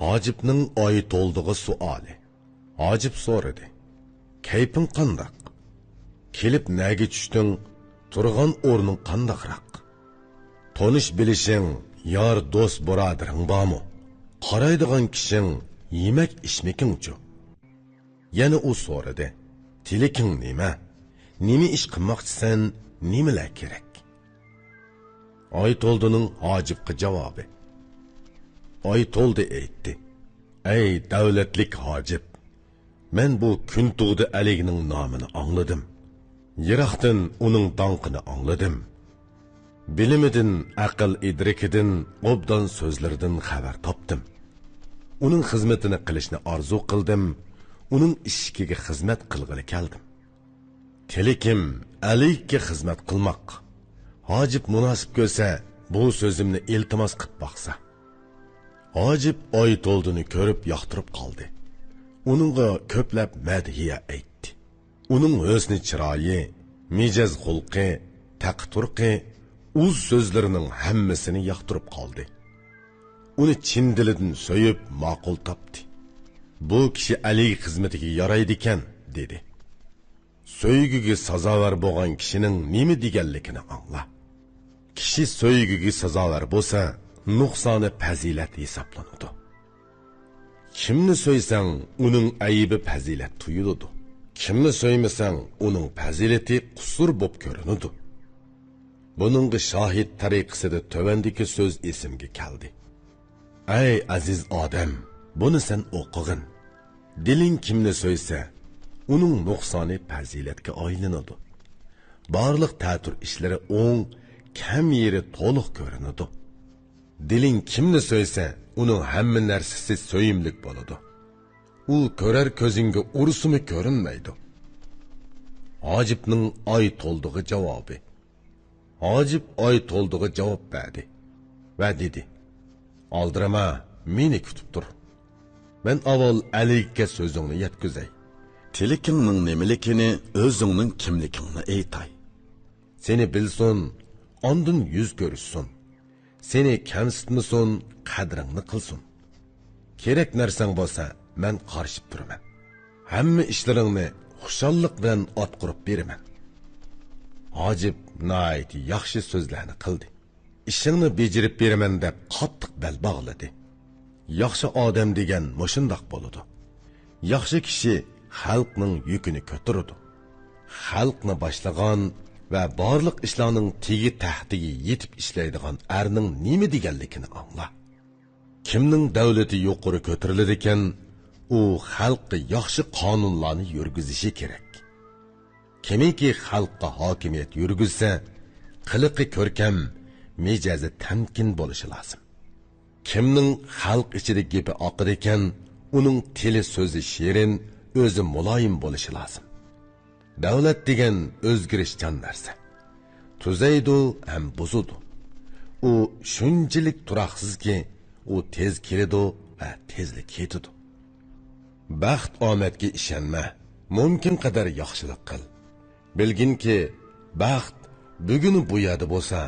ھاجىپنىڭ ئايتولدىغا سوئالى. ھاجىپ سورىدى: «كەيپىڭ قانداق؟ كېلىپ نەگە چۈشتۈڭ؟ تۇرغان ئورنۇڭ قانداقراق؟ تونۇش بىلىشىڭ، يار دوست بۇرادىرىڭ بارمۇ؟ قارايدىغان كىشىڭ، يېمەك ئىچمىكىڭچۇ؟» يەنە ئۇ سورىدى: «تىلىكىڭ نېمە؟ نېمە ئىش قىلماقچىسەن؟ نېمىلەر كېرەك؟» ئايتولدىنىڭ ھاجىپقا جاۋابى. ئايتولدى ئېيتتى: «ئەي دەۋلەتلىك ھاجىپ! مەن بۇ كۈنتۇغدا ئەلىگنىڭ نامىنى ئاڭلىدىم. يىراقتىن ئۇنىڭ داڭقىنى ئاڭلىدىم. بىلىمىدىن، ئەقىل ئىدرىكىدىن، ئوبدان سۆزلىرىدىن خەۋەر تاپتىم. ئۇنىڭ خىزمىتىنى قىلىشنى ئارزۇ قىلدىم، ئۇنىڭ ئىشىكىگە خىزمەت قىلغىلى كەلدىم. تىلىكىم ئەلىگە خىزمەت قىلماق. ھاجىپ مۇناسىپ كۆرسە، بۇ سۆزۈمنى ئىلتىماس قىپ باقسا.» ھاجىپ ئايتولدىنى كۆرۈپ ياقتۇرۇپ قالدى. ئۇنىڭغا كۆپلەپ مەدھىيە ئېيتتى. ئۇنىڭ ھۆسنى چىرايى، مىجەز خۇلقى، تەقى تۇرقى، ئۇز سۆزلىرىنىڭ ھەممىسىنى ياقتۇرۇپ قالدى. ئۇنى چىن دىلىدىن سۆيۈپ ماقۇل تاپتى. «بۇ كىشى ئەلىگە خىزمىتىگە يارايدىكەن» دېدى. سۆيگۈگە سازاۋەر بولغان كىشىنىڭ نېمە دېگەنلىكىنى ئاڭلا. كىشى سۆيگۈگە سازاۋەر بولسا، نۇقسانى پەزىلەت ھېسابلىنىدۇ. كىمنى سۆيسەڭ، ئۇنىڭ ئەيىبى پەزىلەت تۇيۇلىدۇ. كىمنى سۆيمىسەڭ، ئۇنىڭ پەزىلىتى قۇسۇر بولۇپ كۆرۈنىدۇ. بۇنىڭغا شاھىت تەرىقىسىدە تۆۋەندىكى سۆز ئېسىمگە كەلدى. ئەي ئەزىز ئادەم، بۇنى سەن ئوقۇغىن. دىلىڭ كىمنى سۆيسە، ئۇنىڭ نۇقسانى پەزىلەتكە ئايلىنىدۇ. بارلىق تەتۈر ئىشلىرى ئوڭ، كەم يېرى تولۇق كۆرۈنىدۇ. دىلىڭ كىمنى سۆيسە، ئۇنىڭ ھەممە نەرسىسى سۆيۈملۈك بولىدۇ. ئۇ كۆرەر كۆزۈڭگە ئۇرسىمۇ كۆرۈنمەيدۇ. ھاجىپنىڭ ئايتولدىغا جاۋابى. ھاجىپ ئايتولدىغا جاۋاب بەردى ۋە دېدى: «ئالدىرىما، مېنى كۈتۈپ تۇر. مەن ئاۋۋال ئەلىگە سۆزۈڭنى يەتكۈزەي. تىلىكىڭنىڭ نېمىلىكىنى، ئۆزۈڭنىڭ كىملىكىڭنى ئېيتاي. سېنى بىلسۇن، ئاندىن يۈز كۆرۈشسۇن. سېنى كەمسىتمىسۇن، قەدرىڭنى قىلسۇن. كېرەك نەرسەڭ بولسا، مەن قارىشىپ تۇرىمەن. ھەممە ئىشلىرىڭنى خۇشاللىق بىلەن ئاتقۇرۇپ بېرىمەن.» ھاجىپ ناھايىتى ياخشى سۆزلەرنى قىلدى. «ئىشىڭنى بېجىرىپ بېرىمەن» دەپ قاتتىق بەل باغلىدى. ياخشى ئادەم دېگەن مۇشۇنداق بولىدۇ. ياخشى كىشى خەلقنىڭ يۈكىنى كۆتۈرىدۇ. خەلقنى باشلىغان ۋە بارلىق ئىشلارنىڭ تېگى تەختىگە يېتىپ ئىشلەيدىغان ئەرنىڭ نېمە دېگەنلىكىنى ئاڭلا. كىمنىڭ دەۋلىتى يۇقىرى كۆتۈرۈلىدىكەن، ئۇ خەلققە ياخشى قانۇنلارنى يۈرگۈزۈشى كېرەك. كىمكى خەلققە ھاكىمىيەت يۈرگۈزسە، قىلىقى كۆركەم، مىجەزى تەمكىن بولۇشى لازىم. كىمنىڭ خەلق ئىچىدە گېپى ئاقىدىكەن، ئۇنىڭ تىلى سۆزى شېرىن، ئۆزى مۇلايىم بولۇشى لازىم. دەۋلەت دېگەن ئۆزگىرىشچان نەرسە. تۈزەيدۇ ھەم بۇزىدۇ. ئۇ شۇنچىلىك تۇراقسىزكى، ئۇ تېز كېلىدۇ ۋە تېزلا كېتىدۇ. بەخت ئامەتكە ئىشەنمە، مۇمكىن قەدەر ياخشىلىق قىل. بىلگىنكى، بەخت بۈگۈنى بۇ يەردە بولسا،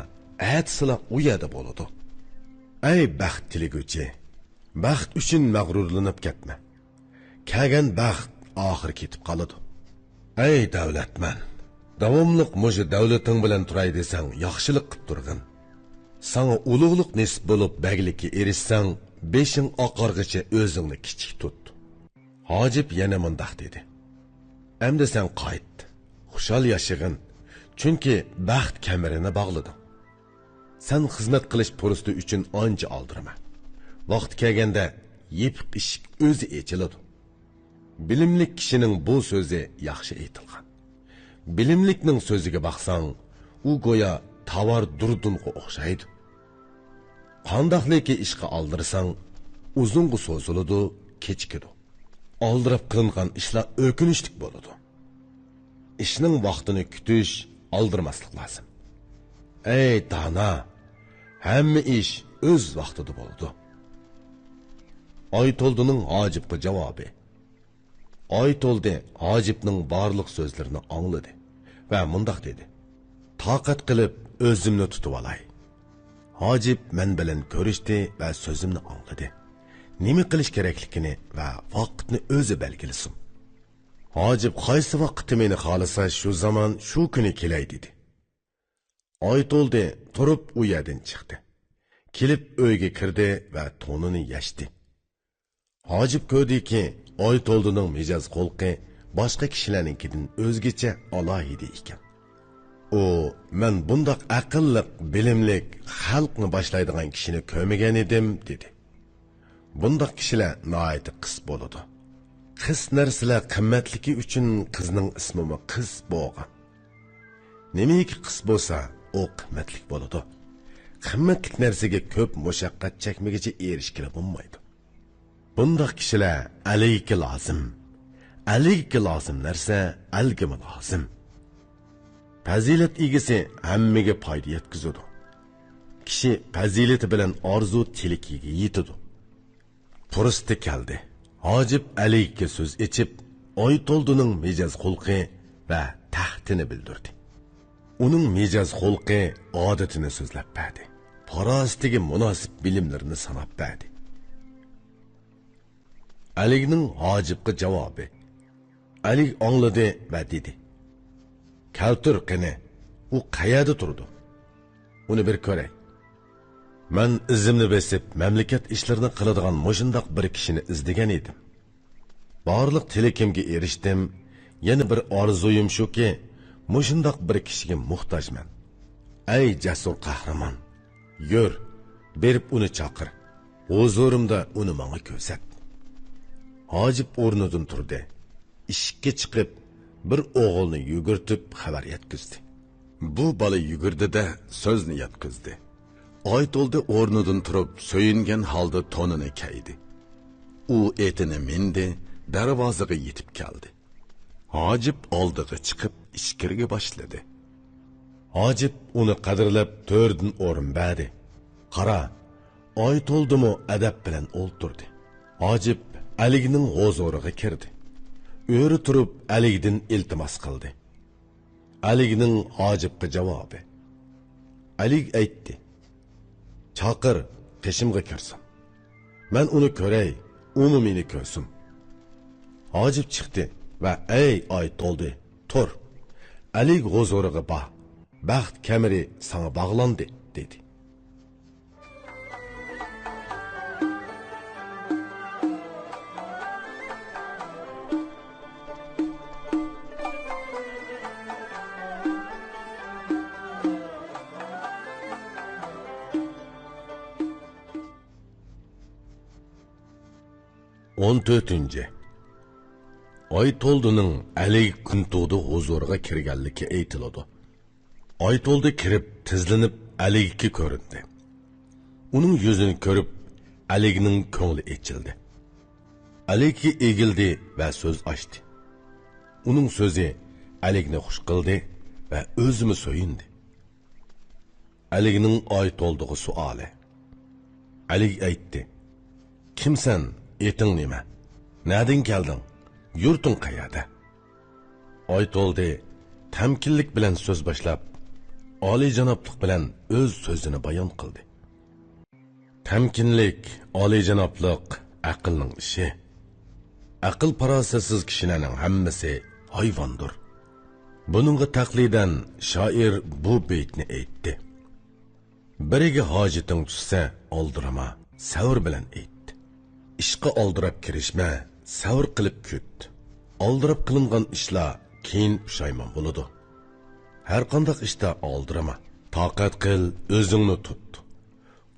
ئەتىسىلا ئۇ يەردە بولىدۇ. ئەي بەخت تىلىگۈچى! بەخت ئۈچۈن مەغرۇرلىنىپ كەتمە. كەلگەن بەخت ئاخىر كېتىپ قالىدۇ. ئەي دەۋلەتمەن! داۋاملىق مۇشۇ دەۋلىتىڭ بىلەن تۇراي دېسەڭ، ياخشىلىق قىپ تۇرغىن. ساڭا ئۇلۇغلۇق نېسىپ بولۇپ، بەگلىككە ئېرىشسەڭ، بېشىڭ ئاقارغىچە ئۆزۈڭنى كىچىك تۇت. ھاجىپ يەنە مۇنداق دېدى: ئەمدى سەن قايت، خۇشال ياشىغىن، چۈنكى بەخت كەمىرىنى باغلىدىڭ. سەن خىزمەت قىلىش پۇرسىتى ئۈچۈن ئانچە ئالدىرىما. ۋاقتى كەلگەندە يېپىق ئىشىك ئۆزى ئېچىلىدۇ. بىلىملىك كىشىنىڭ بۇ سۆزى ياخشى ئېيتىلغان. بىلىملىكنىڭ سۆزىگە باقساڭ، ئۇ گويا تاۋار دۇردۇنغا ئوخشايدۇ. قانداقلىكى ئىشقا ئالدىرىساڭ، ئۇزۇنغا سوزۇلىدۇ، كېچىكىدۇ. ئالدىراپ قىلىنغان ئىشلار ئۆكۈنۈشلۈك بولىدۇ. ئىشنىڭ ۋاقتىنى كۈتۈش، ئالدىرىماسلىق لازىم. ئەي دانا! ھەممە ئىش ئۆز ۋاقتىدا بولىدۇ. ئايتولدىنىڭ ھاجىپقا جاۋابى. ئايتولدى ھاجىپنىڭ بارلىق سۆزلىرىنى ئاڭلىدى ۋە مۇنداق دېدى: تاقەت قىلىپ ئۆزۈمنى تۇتۇۋالاي. ھاجىپ مەن بىلەن كۆرۈشتى ۋە سۆزۈمنى ئاڭلىدى. نېمە قىلىش كېرەكلىكىنى ۋە ۋاقىتنى ئۆزى بەلگىلىسۇن. ھاجىپ قايسى ۋاقىتتا مېنى خالىسا، شۇ زامان، شۇ كۈنى كېلەي، دېدى. ئايتولدى تۇرۇپ ئۇ يەردىن چىقتى. كېلىپ ئۆيگە كىردى ۋە تونىنى يەشتى. ھاجىپ كۆردىكى، ئايتولدىنىڭ مىجەز خۇلقى باشقا كىشىلەرنىڭكىدىن ئۆزگىچە، ئالاھىدە ئىكەن. ئۇ، مەن بۇنداق ئەقىللىق، بىلىملىك، خەلقنى باشلايدىغان كىشىنى كۆرمىگەن ئىدىم، دېدى. بۇنداق كىشىلەر ناھايىتى قىس بولىدۇ. قىس نەرسىلەر قىممەتلىكى ئۈچۈن قىزنىڭ ئىسمىمۇ قىس بولغان. نېمىكى قىس بولسا، ئۇ قىممەتلىك بولىدۇ. قىممەتلىك نەرسىگە كۆپ مۇشەققەت چەكمىگۈچە ئېرىشكىلى بولمايدۇ. بۇنداق كىشىلەر ئەلىگە لازىم. ئەلىگە لازىم نەرسە ئەلگىمۇ لازىم. پەزىلەت ئىگىسى ھەممىگە پايدا يەتكۈزىدۇ. كىشى پەزىلىتى بىلەن ئارزۇ تىلىكىگە يېتىدۇ. پۇرسىتى كەلدى. ھاجىپ ئەلىگە سۆز ئېچىپ، ئايتولدىنىڭ مىجەز خۇلقى ۋە تەختىنى بىلدۈردى. ئۇنىڭ مىجەز خۇلقى، ئادىتىنى سۆزلەپ بەردى. پاراسىتىگە مۇناسىپ بىلىملىرىنى ساناپ بەردى. ئەلىگنىڭ ھاجىپقا جاۋابى. ئەلىگ ئاڭلىدى ۋە دېدى: كەلتۈر قېنى، ئۇ قەيەردە تۇرىدۇ؟ ئۇنى بىر كۆرەي. مەن ئىزىمنى بېسىپ، مەملىكەت ئىشلىرىنى قىلىدىغان مۇشۇنداق بىر كىشىنى ئىزدىگەن ئىدىم. بارلىق تىلىكىمگە ئېرىشتىم. يەنە بىر ئارزۇيۇم شۇكى، مۇشۇنداق بىر كىشىگە موھتاجمەن. ئەي جەسۇر قەھرىمان! يۈر، بېرىپ ئۇنى چاقىر. ھۇزۇرۇمدا ئۇنى ماڭا كۆرسەت. ھاجىپ ئورنىدىن تۇردى. ئىشىككە چىقىپ، بىر ئوغۇلنى يۈگۈرتۈپ خەۋەر يەتكۈزدى. بۇ بالا يۈگۈردى-دە، سۆزنى يەتكۈزدى. ئايتولدى ئورنىدىن تۇرۇپ، سۆيۈنگەن ھالدا تونىنى كەيدى. ئۇ ئېتىنى مىندى، دەرۋازىغا يېتىپ كەلدى. ھاجىپ ئالدىغا چىقىپ، ئىچكىرىگە باشلىدى. ھاجىپ ئۇنى قەدىرلەپ تۆردىن ئورۇن بەردى. قارا، ئايتولدىمۇ ئەدەپ بىلەن ئولتۇردى. ھاجىپ ئەلىگنىڭ ھۇزۇرىغا كىردى. ئۆرە تۇرۇپ ئەلىگدىن ئىلتىماس قىلدى. ئەلىگنىڭ ھاجىپقا جاۋابى. ئەلىگ ئېيتتى: «چاقىر، قېشىمغا كىرسۇن. مەن ئۇنى كۆرەي، ئۇمۇ مېنى كۆرسۇن.» ھاجىپ چىقتى ۋە: «ئەي ئايتولدى، تۇر! ئەلىگ ھۇزۇرىغا بار، بەخت كەمىرى ساڭا باغلاندى» دېدى. ئون تۆتىنچى. ئايتولدىنىڭ ئەلىگ كۈنتۇغدا ھۇزۇرىغا كىرگەنلىكى ئېيتىلىدۇ. ئايتولدى كىرىپ، تىزلىنىپ، ئەلىگكە كۆرۈندى. ئۇنىڭ يۈزىنى كۆرۈپ، ئەلىگنىڭ كۆڭلى ئېچىلدى. ئەلىگكە ئېگىلدى ۋە سۆز ئاچتى. ئۇنىڭ سۆزى ئەلىگنى خۇش قىلدى ۋە ئۆزىمۇ سۆيۈندى. ئەلىگنىڭ ئايتولدىغا سوئالى. ئەلىگ ئېيتتى: «كىمسەن؟ ئېتىڭ نېمە؟ نەدىن كەلدىڭ؟ يۇرتۇڭ قەيەردە؟» ئايتولدى تەمكىنلىك بىلەن سۆز باشلاپ، ئالىيجانابلىق بىلەن ئۆز سۆزىنى بايان قىلدى. تەمكىنلىك، ئالىيجانابلىق ئەقىلنىڭ ئىشى. ئەقىل-پاراسەتسىز كىشىلەرنىڭ ھەممىسى ھايۋاندۇر. بۇنىڭغا تەقلىدەن شائىر بۇ بېيىتنى ئېيتتى: «بىرىگە ھاجىتىڭ چۈشسە، ئالدىرىما، سەۋر بىلەن ئېيت. ئىشقا ئالدىراپ كىرىشمە، سەۋر قىلىپ كۈت. ئالدىراپ قىلىنغان ئىشلار كېيىن پۇشايمان بولىدۇ. ھەرقانداق ئىشتا ئالدىرىما. تاقەت قىل، ئۆزۈڭنى تۇت.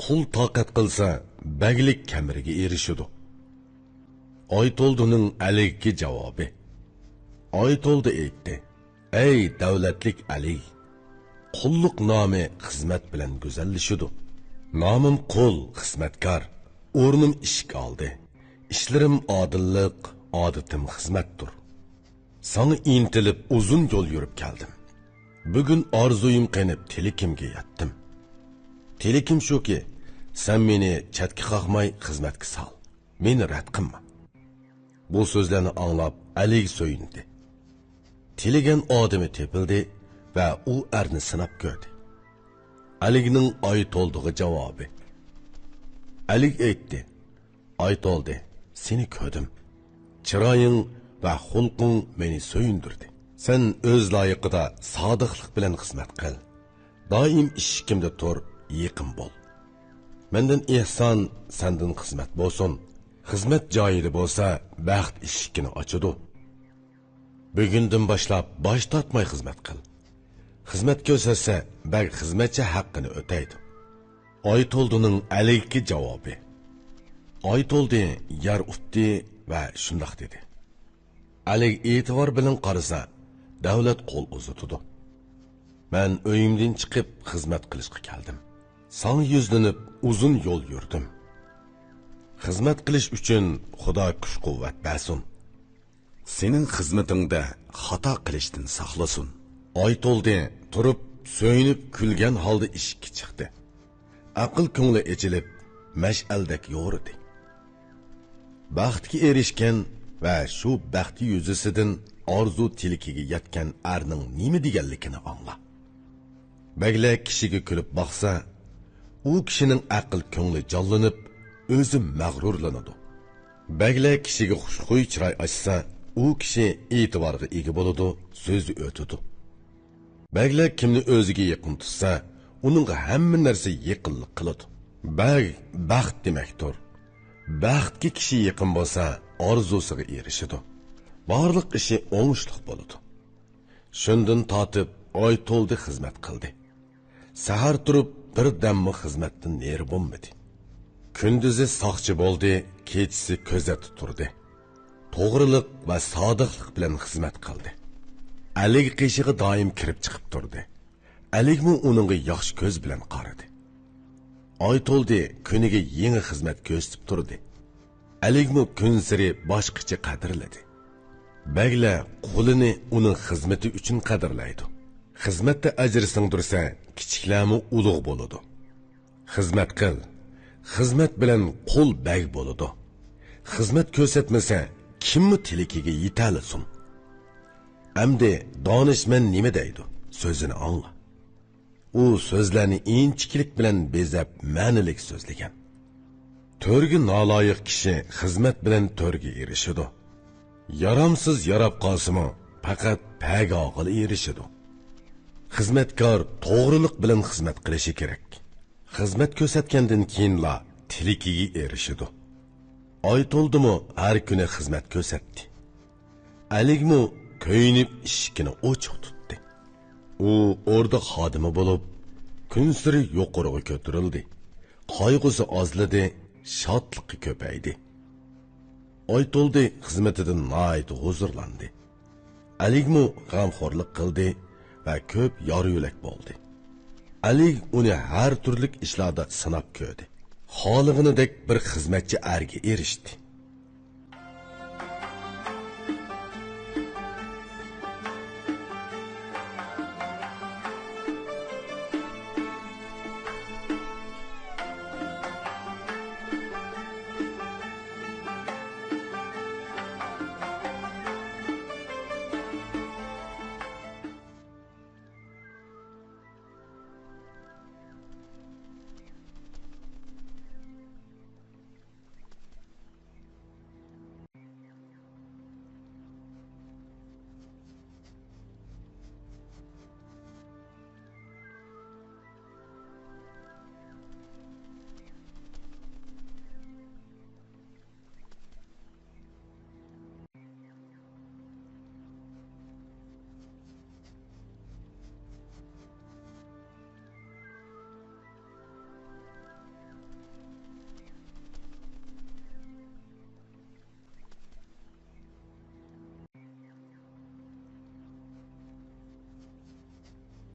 قۇل تاقەت قىلسا، بەگلىك كەمىرىگە ئېرىشىدۇ.» ئايتولدىنىڭ ئەلىگكە جاۋابى. ئايتولدى ئېيتتى: «ئەي دەۋلەتلىك ئەلىگ! قۇللۇق نامى خىزمەت بىلەن گۈزەللىشىدۇ. نامىم قۇل، خىزمەتكار، ئورنۇم ئىشىك ئالدى. ئىشلىرىم ئادىللىق، ئادىتىم خىزمەتتۇر. ساڭا ئىنتىلىپ ئۇزۇن يول يۈرۈپ كەلدىم. بۈگۈن ئارزۇيۇم قېنىپ تىلىكىمگە يەتتىم. تىلىكىم شۇكى، سەن مېنى چەتكە قاقماي خىزمەتكە سال. مېنى رەت قىلما.» بۇ سۆزلەرنى ئاڭلاپ ئەلىگ سۆيۈندى. تىلىگەن ئادىمى تېپىلدى ۋە ئۇ ئەرنى سىناپ كۆردى. ئەلىگنىڭ ئايتولدىغا جاۋابى. ئەلىگ ئېيتتى: «ئايتولدى، سېنى كۆردۈم. چىرايىڭ ۋە خۇلقۇڭ مېنى سۆيۈندۈردى. سەن ئۆز لايىقىدا سادىقلىق بىلەن خىزمەت قىل. دائىم ئىشىكىمدە تۇر، يېقىن بول. مەندىن ئېھسان، سەندىن خىزمەت بولسۇن. خىزمەت جايىدا بولسا، بەخت ئىشىكىنى ئاچىدۇ. بۈگۈندىن باشلاپ باش تارتماي خىزمەت قىل. خىزمەت كۆرسەتسە، بەگ خىزمەتچى ھەققىنى ئۆتەيدۇ.» ئايتولدىنىڭ ئەلىگكە جاۋابى. ئايتولدى يەر ئۇتتى ۋە شۇنداق دېدى: «ئەلىگ ئېتىبار بىلەن قارىسا، دەۋلەت قول ئۇزىتىدۇ. مەن ئۆيۈمدىن چىقىپ خىزمەت قىلىشقا كەلدىم. ساڭا يۈزلىنىپ ئۇزۇن يول يۈردۈم. خىزمەت قىلىش ئۈچۈن خۇدا كۈچ-قۇۋۋەت بەرسۇن. سېنىڭ خىزمىتىڭدە خاتا قىلىشتىن ساقلىسۇن.» ئايتولدى تۇرۇپ، سۆيۈنۈپ كۈلگەن ھالدا ئىشىككە چىقتى. ئەقىل كۆڭلى ئېچىلىپ، مەشئەلدەك يورۇدى. بەختكە ئېرىشكەن ۋە شۇ بەخت يۈزىسىدىن ئارزۇ تىلىكىگە يەتكەن ئەرنىڭ نېمە دېگەنلىكىنى ئاڭلا. بەگلەر كىشىگە كۈلۈپ باقسا، ئۇ كىشىنىڭ ئەقىل كۆڭلى جانلىنىپ، ئۆزى مەغرۇرلىنىدۇ. بەگلەر كىشىگە خۇشخۇي چىراي ئاچسا، ئۇ كىشى ئېتىبارغا ئىگە بولىدۇ، سۆزى ئۆتىدۇ. بەگلەر كىمنى ئۆزىگە يېقىن تۇتسا، ئۇنىڭغا ھەممە نەرسە يېقىنلىق قىلىدۇ. بەگ بەخت دېمەكتۇر. بەختكە كىشى يېقىن بولسا، ئارزۇسىغا ئېرىشىدۇ. بارلىق ئىشى ئوڭۇشلۇق بولىدۇ. شۇندىن تارتىپ ئايتولدى خىزمەت قىلدى. سەھەر تۇرۇپ بىر دەممۇ خىزمەتتىن نېرى بولمىدى. كۈندۈزى ساقچى بولدى، كېچىسى كۆزەتتە تۇردى. توغرىلىق ۋە سادىقلىق بىلەن خىزمەت قىلدى. ئەلىگ قېشىغا دائىم كىرىپ چىقىپ تۇردى. ئەلىگمۇ ئۇنىڭغا ياخشى كۆز بىلەن قارىدى. ئايتولدى كۈنىگە يېڭى خىزمەت كۆرسىتىپ تۇردى. ئەلىگمۇ كۈنسېرى باشقىچە قەدىرلىدى. بەگلەر قۇلىنى ئۇنىڭ خىزمىتى ئۈچۈن قەدىرلەيدۇ. خىزمەتتە ئەجىر سىڭدۈرسە، كىچىكلەرمۇ ئۇلۇغ بولىدۇ. خىزمەت قىل، خىزمەت بىلەن قۇل بەگ بولىدۇ. خىزمەت كۆرسەتمىسە، كىممۇ تىلىكىگە يېتەلىسۇن؟ ئەمدى دانىشمەن نېمە دەيدۇ؟ سۆزىنى ئاڭلا. ئۇ سۆزلەرنى ئىنچىكىلىك بىلەن بېزەپ، مەنىلىك سۆزلىگەن. تۆرگە نالايىق كىشى خىزمەت بىلەن تۆرگە ئېرىشىدۇ. يارامسىز ياراپ قالسىمۇ، پەقەت پەگاغىلا ئېرىشىدۇ. خىزمەتكار توغرىلىق بىلەن خىزمەت قىلىشى كېرەك. خىزمەت كۆرسەتكەندىن كېيىنلا تىلىكىگە ئېرىشىدۇ. ئايتولدىمۇ ھەر كۈنى خىزمەت كۆرسەتتى. ئەلىگمۇ كۆيۈنۈپ ئىشىكىنى ئوچۇق تۇتتى. ئۇ ئوردا خادىمى بولۇپ، كۈنسېرى يۇقىرىغا كۆتۈرۈلدى. قايغۇسى ئازلىدى، شادلىقى كۆپەيدى. ئايتولدى خىزمىتىدىن ناھايىتى ھۇزۇرلاندى. ئەلىگمۇ غەمخورلۇق قىلدى ۋە كۆپ يار-يۆلەك بولدى. ئەلىگ ئۇنى ھەر تۈرلۈك ئىشلاردا سىناپ كۆردى. خالىغىنىدەك بىر خىزمەتچى ئەرگە ئېرىشتى.